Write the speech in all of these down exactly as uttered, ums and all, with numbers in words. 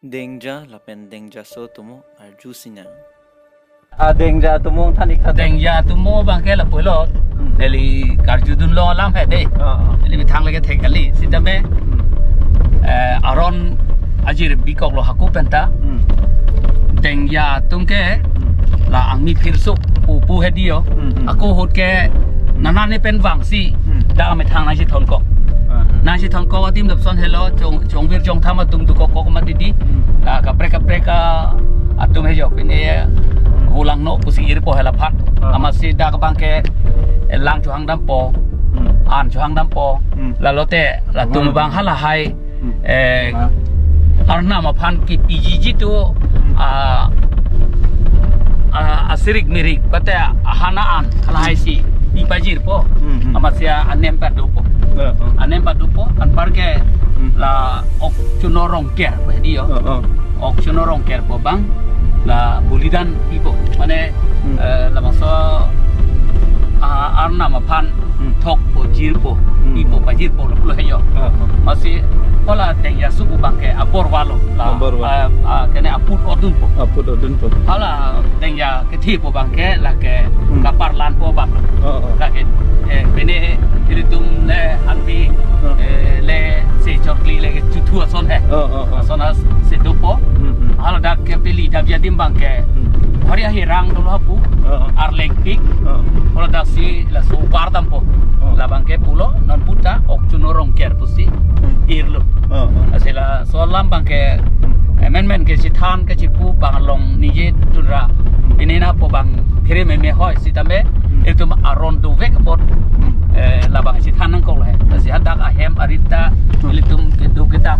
Dengja lapen dengjaso atomo arju sinang. Ah, dengja atomo than ik tha. Dengja atomo abangke lapulo. Hmm. Neli karjudunlo alam he dei. Ah, ah. Neli methang lake thek kali. Sitame, Hmm. eh, aron ajir bikoklo hako penta. Hmm. Dengja atum ke Hmm. la angni phirso pu pu he dei ho. Hmm, hmm. Ako ahut ke nanane pen vangsi Hmm. dak amethang nangchethon kok. Ah. Nangchethon kok adim lapuson helo chong, chongvir chongtham atum dokok kok mati dei. Hmm. Ah, kaprek kaprek, ah, atum he jo pine Hmm. volangno pusi irpo he laphan. Ah. Amatsi dak abangke, eh, lang chohang dampo. Hmm. An chohang dampo. Hmm. Lalote latum Hmm. abang halahai Hmm. Eh, Ah. arnam aphan kepiji jitu, Hmm. ah, ah, asirik mirik, pate ahana an, lahai si, pi pajirpo. Hmm, hmm. Amatsi anem padopo. Eh, eh. Anem padopo, anparke Hmm. la ok chuno rongker, dei ho. Eh, eh. Ok chuno rongkerpo abang, la bolidan pipo. Mane, Hmm. eh, labangso, ah, arnam aphan Hmm. thokpo, jirpo, Hmm. pipo, pajirpo, lapulo he jo. Ah, ah. Amatsi hala dengja aso pu abangke abor valo. La, Abor valo. ah, ah, kene aput odunpo. Aput odunpo. Hala dengja kethe pu abangke lake Hmm. kaparlanpo abang. Ah, ah. Lake, eh, pine ilitum le anbi, Ah. eh, le se chorkli le kethu ason he. Ah, ah, ah. Ason asi dopo. Hmm, hmm. Hala dak kepili dak adim abangke. Hmm. Hari ahirang dolo hapu. Ah, ah. Arlengpik. Ah. Hala dak si laso bar dampo. Ah. Labangke pulo non puta ok chuno rongker pusi Hmm. irlo. Ah, ah. Lasi laso alam abangke Hmm. amendment kechethan kechepu abang along ningjedunra. Pine na pu abang phere meme hoi sitame Hmm. itum aron dovek apot Hmm. eh, labang chethan nangkok lahai. Lasi hadak ahem arit ta Hmm. ilitum kedo kedam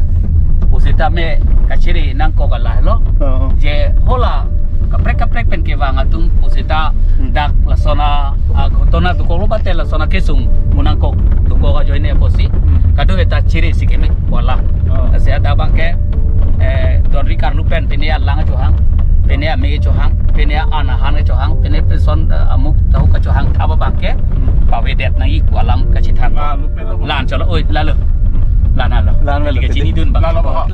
pusitame kachere nangkok lahelo. Oh, oh. Je hala kaprek kaprek pen kevang atum pusita Hmm. dak lason a, ah, ghotona dokoklo pate lason akesung mu nangkok dokok ajoine pusi. Hmm. Kadokave ta chere si keme pu alam. Oh. Lasi hadak abangke, eh, donri karlu pen pine alang chohang, pine ame chohang, pine an ahan chohang, pine person, eh, amuk tahuk kachohang thap abangke Hmm. pavedet nangji pu alam kachethan. Lalu pen La-an cholo, oi, lalo. La-an lo. La-an lo, Neli kachinidun abang. Lalo, Bapak.